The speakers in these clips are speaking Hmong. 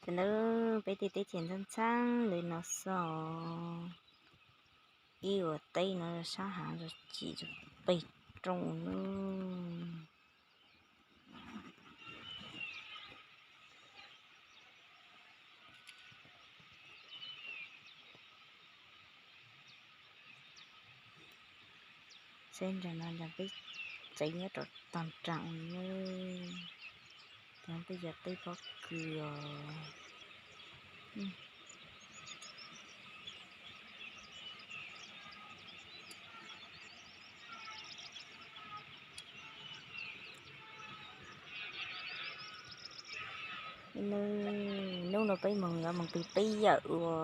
Ces na, peb tej teb chaws ntxhab ntxhab li no xwb os. Ib ua teb no sab hav tsis pes rooj nawb. Saib nram no peb tsev nyob rau tog nram nawb. Cov peb yog teb pob kws os. Hnub no peb moog yuav moog peg peb yawm ua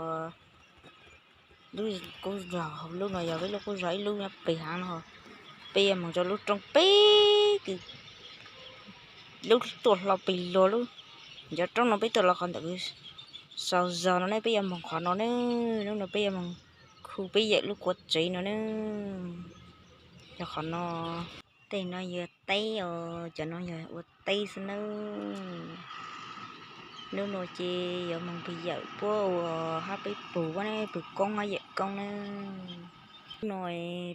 lub qub zog, lub no yog peb lub qub zog ib lub nyob peg hav no. Peb yuav moog rau lub roob peb kws, lub tuaj hlo peg luag lub, cov roob no peb tuaj los qhov ntawm sau zog no ne, peb yuav moog qhov no ne. Hnub no peb yuav moog khu peb yawm lub quav tsev no ne. Yog qhov no, tej no yog teb os, cov no yog ua teb xwb nawb. Hnub no ces yuav moog peg yawm puab ua hab peb pug puab ne, pug koob hab yawm koob nawb. Hnub no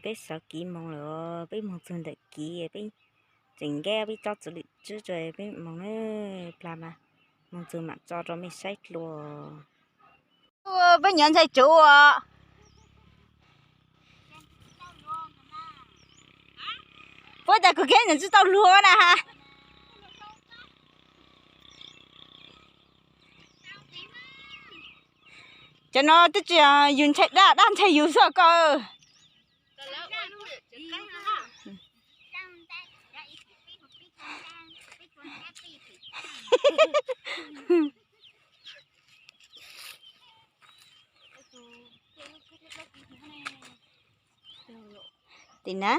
peb sawv kev moog lawm, peb moog txug ntawm kev peb tseem nkag peb tsob txiv lwm tswb tso peb moog ne, plag mas moog txug mam tso rau mej saib dlua. Peb nyiav ntxhais tsuv os. Puab tas kuv khev ntawm tsis tau luag na ha. Cov no twb tsis yog yus ntxhais dab, dab ntxhais yus xwb ko. Tim na.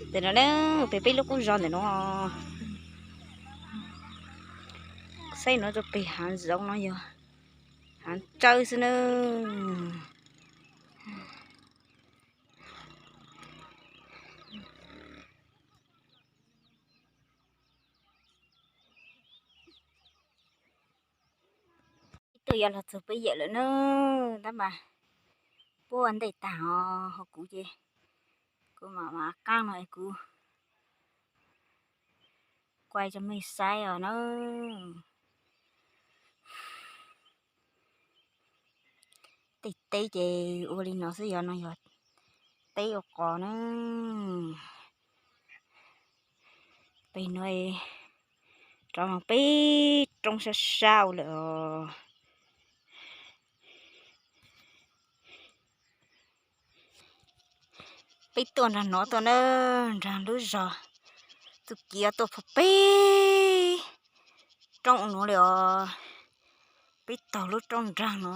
Ntawm no na, peg peb lub qub zog ntawm no. Saib no rau peg hav zoov no yog hav tsawb xwb nawb. Ib tug yuav los txug peb yawm lawm nawb, tab mas puab ua ntej tag os, ho kuv ces kuv mam mam qaab no es kuv kuaj rau mej saib os na. Tej teb ces ua li no xwb, yog no yog teb ua qos na. Peg no rov moog peb roob sab sab lawm os. Peb tuaj nraag no tuaj na, nraag lub zog, txuj kev tuaj puag peb roob nuav li os. Peb taug lub roob nraag no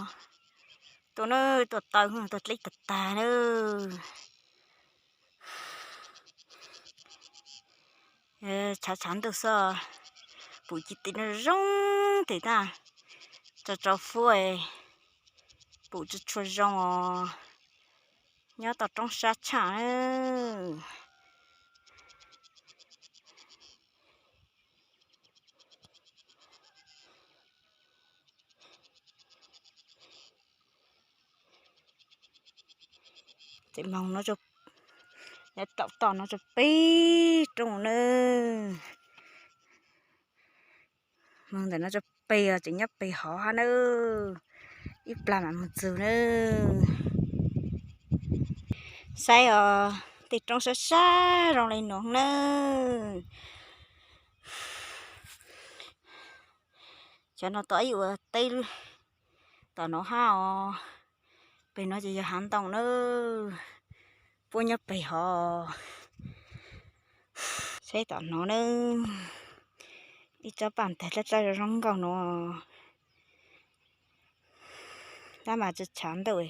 tuaj na, tuaj taw tuaj dleb tag tag na. Tshav tshav ntuj xwb, pum ci tes no zoo tes tag, tso tsau fuab, pum tsis tshua zoo os. Nyob tau roob sab tshaj. Tseem moog no, nyob tom toj no tso peb roob nawb. Moog ntawm no tso peg os, tseem nyob peg hov hab nawb. Ib plag mam moog txug nawb. Saib os, tej roob sab sab zoo li no nawb. Cov no tau ib ua teb tom no hab os. Peg no ces yog hav ntoo nawb. Puab nyob peg hov. Saib tom no nawb. Ib tsob paj ntag dlab dlab zoo nkauj no. Tab mas tsi tshav ntuj,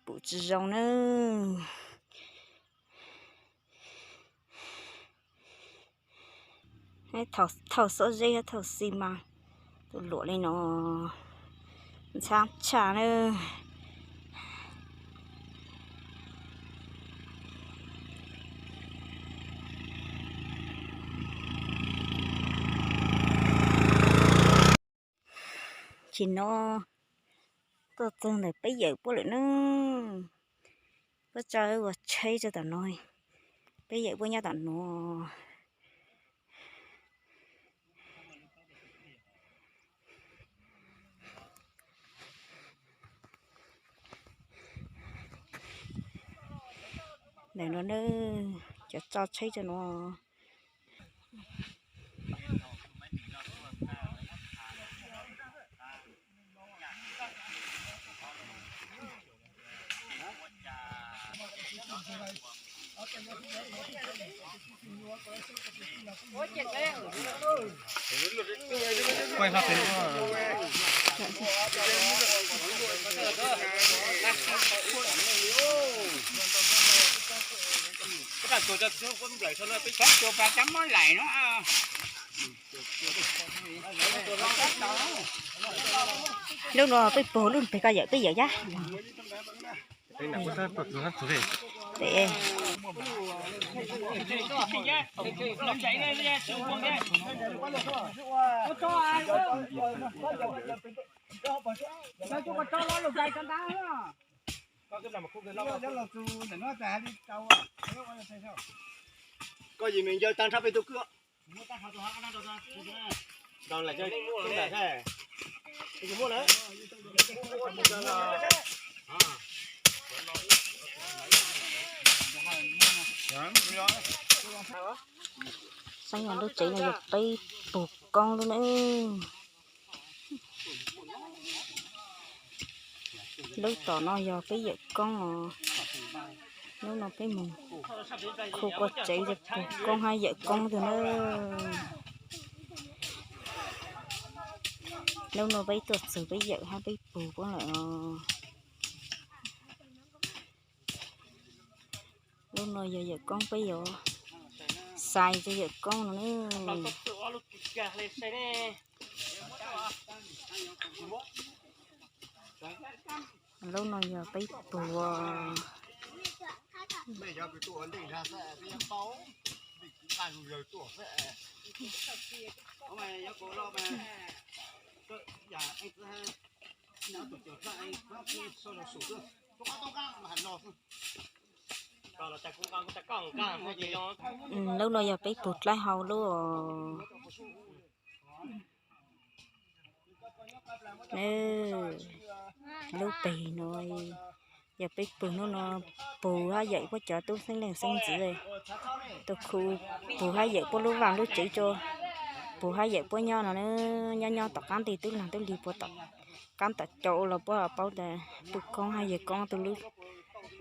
pum tsi zoo nawb. Thauj xob zeb, thauj xi mas tus luam li no, ntxhab tshaj nawb. Chim no tuaj txog ntawm peb yawm puab lawm na. Puab tso ua tsheb rau tom no, peb yawm puab nyob tom no. Ntawm no na, cov tso tsheb rau no. Lub no peb pug lub pem ko yawm peb yawm yab. Koj yim me ncaws tag nrho peb tug kwj. Xeeb Leej lub tsev no yog peb pug koob lub na. Lub tom no yog peb yawm koob os. Lub no peb mus khu kua tsev pug koob hab yawm koob tug na. Lub no peb tuaj txug peb yawm hab peb pug koob lawm os. Lub no yog yawm koob, peb yuav xais rau yawm koob no na. Lub no yog peb pug. Lub no yog peb pug dlaib hau lub os. Lub peg no yog peb pug hnub no, pug hab yawm puab cov tub xeeb leej xeeb ntxwv tuaj khu pug hab yawm puab lub vaaj lub tsev rua, pug hab yawm puab nyob no na, nyob nyob tom qaab ntej tub laag tub lig puag tom qaab tom cau los puab paub tas pug koob hab yawm koob tug lub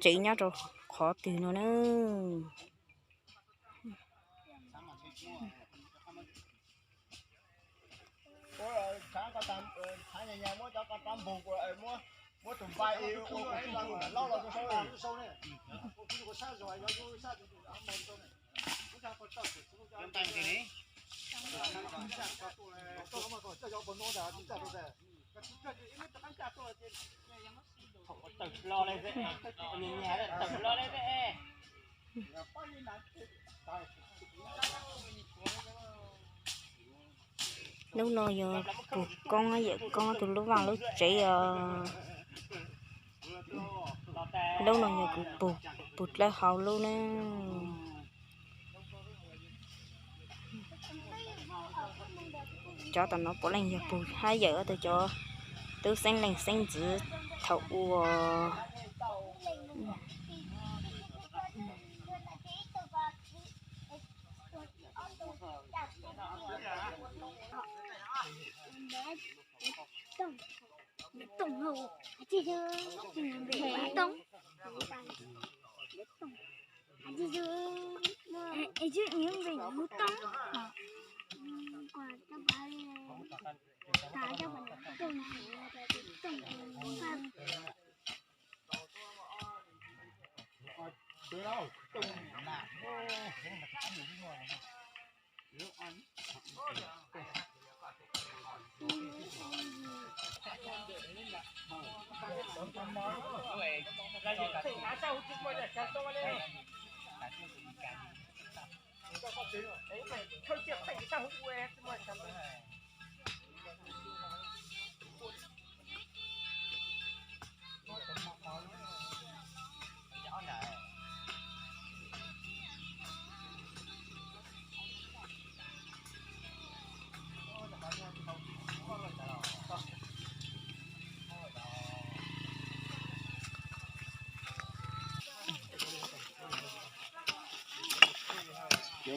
tsev nyob rau qhov twg no na. Lub no yog pug koob yawm koob tug lub vaaj lub tsev os. Lub no yog kuv pug, pug dlawb hau lub na. Cov tom no puav leej yog pug hab yawm, tug cov tub xeeb leej xeeb ntxwv thaum ub.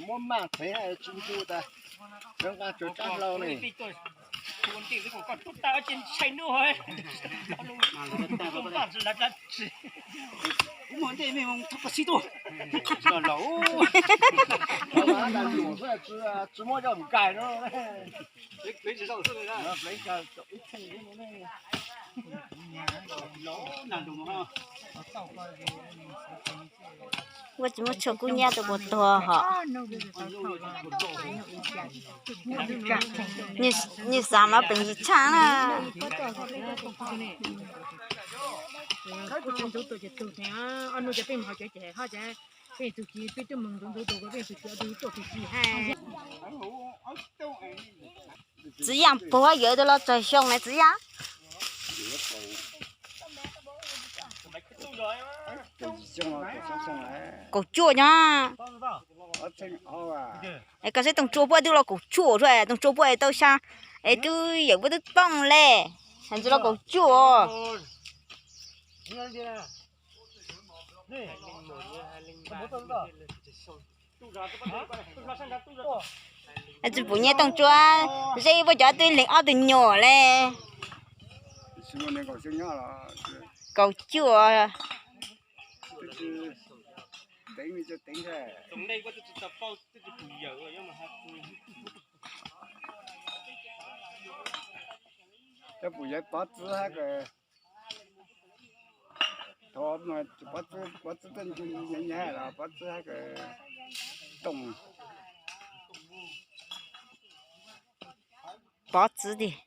Muab maj thev tsis ncu tas, nqa tsuag tsab hlau ne. Tsis muaj zaj nkais no. Ua tsis muaj tshuaj kub nyab rau puas tuag hos. Nws xav mas peem tsis tshaj na. Txiv Yaj puag yuav tus los tsawg xyoo na Txiv Yaj? Kaum cuaj no. Es koj saib Tooj Tsua puab twb los kaum cuaj, Tooj Tsua puab es tau xya, es twb yawm puab twb tooj le, hais ntsis los kaum cuaj. Tsis pum nyiaj Tooj Tsua, zeb puab cov twb leeg ob tug nyuam le. Kaum cuaj. Cov pum yawg Pov Txwv hab, Pov Txwv, Pov Txwv tuaj ncu nyab los Pov Txwv hab, Tooj, Pov Txwv tiag,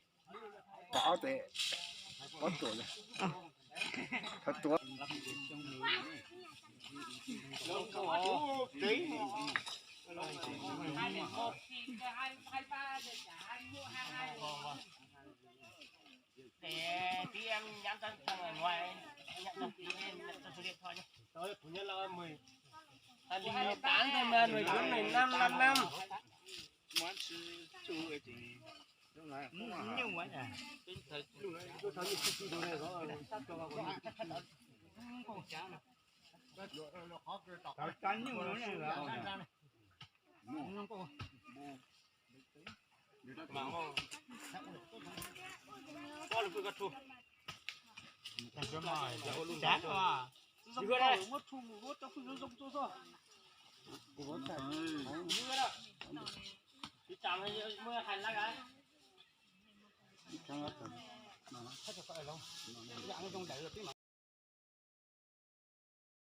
Pov Tuam, Pov Tuam.